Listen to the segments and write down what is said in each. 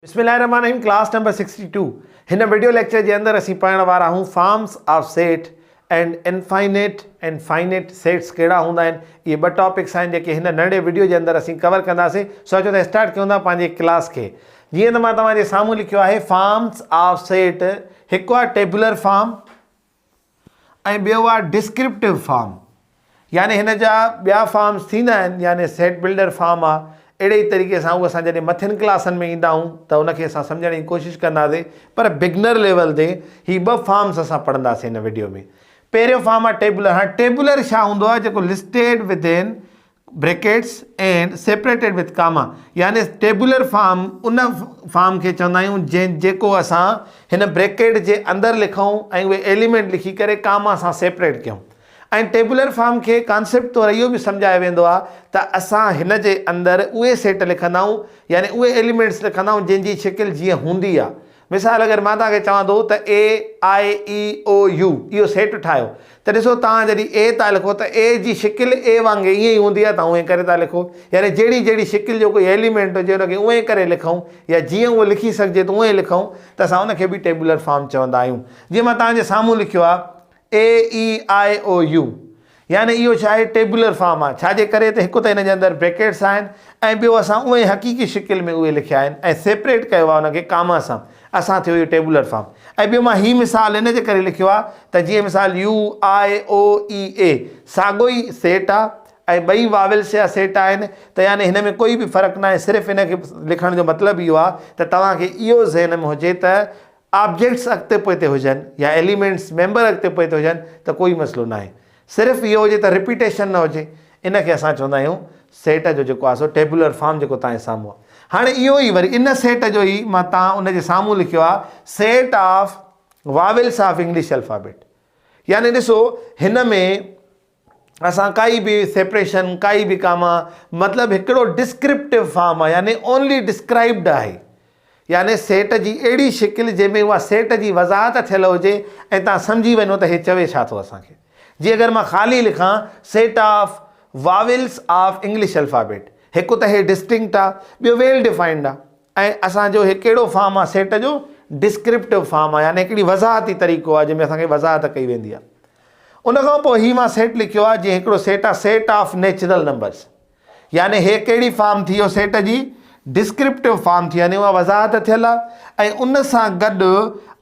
بسم الله الرحمٰن الرحيم ڪلاس نمبر 62 هن وڊيو ليڪچر جي اندر اسين پڙهڻ وارا آهيون forms of set and infinite and finite sets ڪهڙا هوندا آهن. اهي ٻه ٽاپڪس آهن جيڪي هن ننڍڙي وڊيو جي اندر اسين ڪور ڪنداسين. سو اچو ته اسٽارٽ ڪيون ٿا پنهنجي ڪلاس کي. جيئن ته مان توهان جي سامهون لکيو آهي فارمز آف سيٽ، هڪ آهي ٽيبولر فارم ۽ ٻيو آهي ڊسڪرپٽو فارم، يعني هن جا ٻيا فارمز ٿيندا آهن، يعني سيٽ بلڊر فارم آهي. اهڙي ئي طريقي سان اهو اسان جڏهن مٿين ڪلاسن ۾ ايندا آهيون ته ان کي اسان سمجهڻ جي ڪوشش ڪنداسين، پر بگنر ليول تي هي ٻه فارمز اسان پڙهنداسين هن وڊيو ۾. پهريون فارم آهي ٽيبولر. هاڻي ٽيبولر ڇا هوندو آهي؟ جيڪو listed within brackets and separated with comma, يعني ٽيبولر فارم ان فارم کي چوندا آهيون جنهن جيڪو اسان هن بريڪيٽ جي اندر لکون ۽ اهي ايليمينٽ لکي ڪري ڪاما سان سيپريٽ ڪيون. ۽ ٽيبولر فارم کي ڪانسيپٽ طور اهو به سمجهايو ويندو آهي ته اسان هن جي اندر اهي سيٽ لکندا آهيون، يعني اهي ايليمينٽس لکندا آهيون جنهن جي شڪل جيئن هوندي آهي. مثال اگر مان توهان کي چوان ٿو ته اي آء اي او يو اهو سيٽ ٺاهيو ته ڏسو توهان جڏهن اي ٿا لکو ته اي جي شڪل اي وانگي ائين ئي هوندي آهي، توهان ائين ڪري ٿا لکو، يعني جهڙي جهڙي شڪل جو ڪوئي ايليمينٽ هجي ان کي ائين ڪري لکون يا جيئن اهو لکي سگهجي ٿو ائين لکون ته اسان ان کي به ٽيبولر فارم چوندا آهيون. جيئن مان توهان جي سامهون لکيو آهي اي اي آء او يو يعني اهو ڇا آهي؟ ٽيبولر فارم آهي، ڇا جي ڪري ته هڪ ته هن جي اندر بريڪيٽس آهن ۽ ٻيو اسان اهي حقيقي شڪل ۾ اهي لکيا آهن ۽ سيپريٽ ڪيو آهي ان کي ڪاما سان، اسان ٿيو اهو ٽيبولر فارم. ۽ ٻيو مان هي مثال ان جي ڪري لکيو آهي ته جيئن مثال يو آء او اي اي ساڳو ئي سيٽ آهي ۽ ٻئي واولس جا سيٽ آهن ته يعني هن ۾ ڪوئي به فرق ناهي، صرف هن کي لکڻ جو مطلب اهو آهي ته توهان کي اهو ذهن ۾ هجي ته آبجيڪٽس اڳتي پوئتي هجن يا ايليمينٽس، ميمبر، اڳتي پوئتي هجن ته ڪوئي مسئلو ناهي. صرف اهو هجي ته رپيٽيشن نه هجي. ان کي اسان چوندا آهيون سيٽ جو جيڪو آهي سو ٽيبولر فارم جيڪو توهان جي سامهون آهي. هاڻي اهو ئي وري ان سيٽ جو ئي مان توهان ان جي سامهون لکيو آهي set of vowels of English alphabet. يعني ڏسو هن ۾ اسان ڪائي به سيپريشن، ڪائي به ڪاما، مطلب هڪڙو ڊسڪرپٽو فارم آهي، يعني اونلي ڊسڪرائبڊ آهي، يعني سيٽ جي اهڙي شڪل جنهن ۾ اها سيٽ جي وضاحت ٿيل هجي ۽ توهان سمجهي وڃو ته هي چوي ڇا ٿو اسان کي. جي اگر مان خالي لکان set of vowels of English alphabet, هڪ ته هي ڊسٽنڪٽ آهي، ٻيو ويل ڊفائنڊ آهي ۽ اسان جو هي ڪهڙو فارم آهي سيٽ جو؟ ڊسڪرپٽو فارم آهي، يعني هڪڙي وضاحتي طريقو آهي جنهن ۾ اسان کي وضاحت ڪئي ويندي آهي. ان کان پوء هي مان سيٽ لکيو آهي، جيئن هڪڙو سيٽ آهي سيٽ آف نيچرل نمبرس، يعني هي ڪهڙي فارم ٿي ويو سيٽ جي؟ ڊسڪرپٽو فارم ٿي، يعني اها وضاحت ٿيل آهي ۽ ان سان گڏ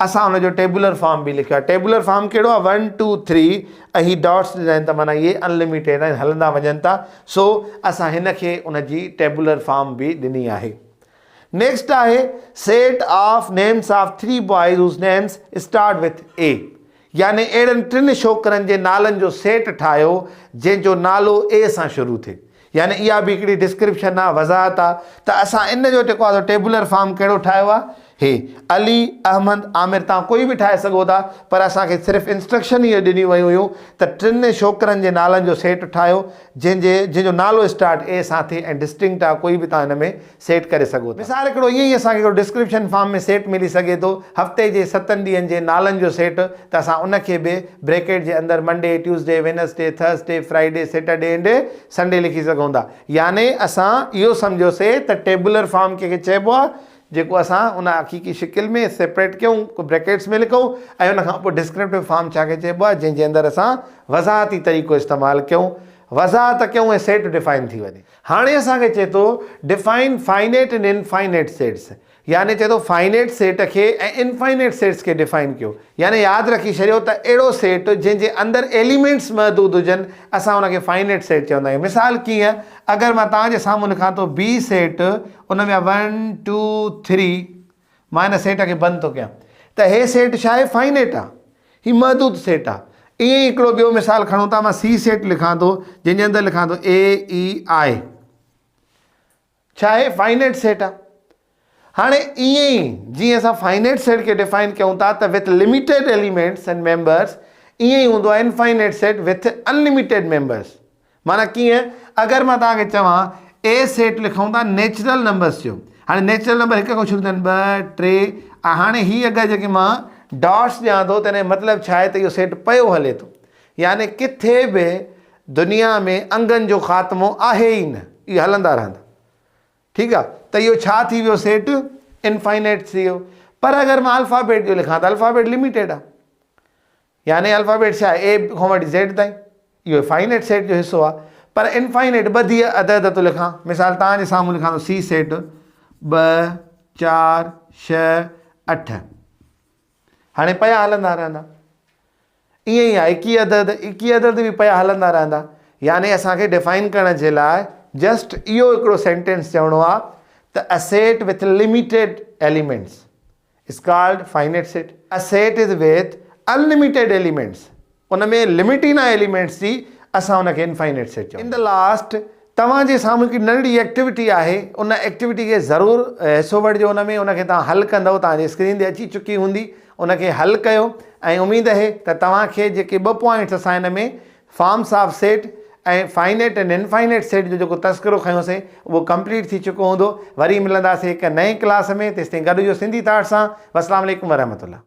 اسان ان جو ٽيبولر فارم به لکيو آهي. ٽيبولر فارم ڪهڙو آهي؟ ون ٽو ٿري ۽ هي ڊاٽس ڏنا آهن ته معنيٰ اهي انلميٽيڊ آهن، هلندا وڃن ٿا، سو اسان هن کي ان جي ٽيبولر فارم به ڏني آهي. نيڪسٽ آهي set of names of three boys whose names start with A, يعني اهڙن ٽن ڇوڪرن جي نالن جو سيٽ ٺاهيو جنهن جو نالو اي سان شروع ٿئي. يعني اها به هڪڙي ڊسڪرپشن آ، وضاحت آ ته اسان ان جو جيڪو آ سو ٽيبولر فارم ڪهڙو ٺاهيو آ، هي علي، احمد، عامر توهان ڪوئي به ٺاهي سگهو ٿا پر اسان کي صرف انسٽرڪشن اهي ڏنيون ويون هيون ته ٽن ڇوڪرن جي نالن جو سيٽ ٺاهيو جنهن جي جنهن جو نالو اسٽارٽ اي سان ٿئي ۽ ڊسٽنڪٽ آ ڪوئي به توهان هن ۾ سيٽ ڪري سگهو ٿا. مثال هڪڙو ائين ئي اسان کي هڪڙو ڊسڪرپشن فارم ۾ سيٽ ملي سگهي ٿو، هفتي جي ستن ڏينهن جي نالن جو سيٽ ته اسان ان کي به بريڪيٽ جي اندر Monday, Tuesday, Wednesday, Thursday, Friday, Saturday and Sunday لکي سگهون ٿا. يعني اسان اهو سمجهيوسي ته ٽيبولر فارم ڪنهن کي چئبو آهي جيڪو اسان ان حقيقي شڪل ۾ سيپريٽ ڪيون، بريڪيٽس ۾ لکون ۽ ان کان پوء ڊسڪرپٽو فارم ڇا کي چئبو آهي جنهن جي اندر اسان وضاحتي طريقو استعمال ڪيون، وضاحت ڪيون ۽ سيٽ ڊفائن ٿي وڃي. هاڻي اسان کي چئي ٿو define finite and infinite sets يعني چئي ٿو فائنيٽ سيٽ کي ۽ انفائنيٽ سيٽس کي ڊفائن ڪيو، يعني ياد رکي ڇڏيو ته اهڙو سيٽ جنهن جي اندر ايليمينٽس محدود هجن اسان ان کي فائنيٽ سيٽ چوندا آهيون. مثال ڪيئن اگر مان توهان جي سامهون لکان ٿو بي سيٽ ان ۾ آهي ون ٽو ٿري مان هن سيٽ کي بند ٿو ڪيان ته هي سيٽ ڇا آهي فائنيٽ آهي هي محدود سيٽ آهي. ائين ئي هڪڙو ٻيو مثال کڻون ٿا مان سي سيٽ لکان ٿو جنهن جي اندر لکان ٿو اي اي آء ڇا آهي فائنيٽ سيٽ آهي. هاڻي ائين ئي جيئن اسان فائنيٽ سيٽ کي ڊفائن ڪيون ٿا ته with limited elements and members ائين ئي هوندو آهي infinite set with unlimited members. معنيٰ ڪيئن اگر مان توهان کي چوان اي سيٽ لکون ٿا نيچرل نمبرس جو، هاڻي نيچرل نمبر هڪ کان شروع ٿين ٻه ٽي ۽ هاڻي هي اگر جيڪي مان ڊاٽس ڏيان ٿو تنهن جو مطلب ڇا آهي ته اهو سيٽ پيو هلي ٿو يعني ڪٿي به دنيا ۾ انگن جو خاتمو آهي ئي نه، اهي هلندا رهندا. ٺيڪ آ ته اهو ڇا ٿي ويو سيٽ؟ انفائنيٽ ٿي ويو. پر اگر مان الفابيٽ جو لکان ته الفابيٽ لميٽيڊ آهي. يعني الفابيٽ ڇا آهي؟ اي کان وٺي زيڊ تائين. اهو فائنيٽ سيٽ جو حصو آهي. پر انفائنيٽ ٻڌي عدد ٿو لکان. مثال توهان جي سامهون لکان ٿو سي سيٽ 2، 4، 6، 8. هاڻي پيا هلندا رهندا. ائين ئي آهي ايڪيهه عدد، ايڪيهه عدد به پيا هلندا رهندا. يعني اسان کي ڊيفائن ڪرڻ جي لاء جسٽ اهو هڪڙو سينٽينس چوڻو آهي ته a set with limited elements is called finite set. A set is with unlimited elements in ۾ limit ئي ناهي ايليمينٽس جي اسان ان کي انفائنيٽ سيٽ چوندا. ان the last توهان جي سامهون هڪ ننڍڙي ايڪٽيوٽي آهي ان ايڪٽيوٽي کي ضرور حصو وٺجو ان ۾ ان کي توهان حل ڪندؤ توهان جي اسڪرين تي اچي چڪي هوندي ان کي حل ڪيو ۽ اميد اهي ته توهان کي جيڪي ٻه پوائنٽس اسان ان ۾ forms of set ۽ finite and infinite set جو جيڪو تذڪرو کنيوسين اهو ڪمپليٽ ٿي چڪو هوندو وري ملنداسين هڪ نئين ڪلاس ۾ تيستائين گڏ هجو سنڌي ٿاٽ سان والسلام عليڪم ورحمة الله.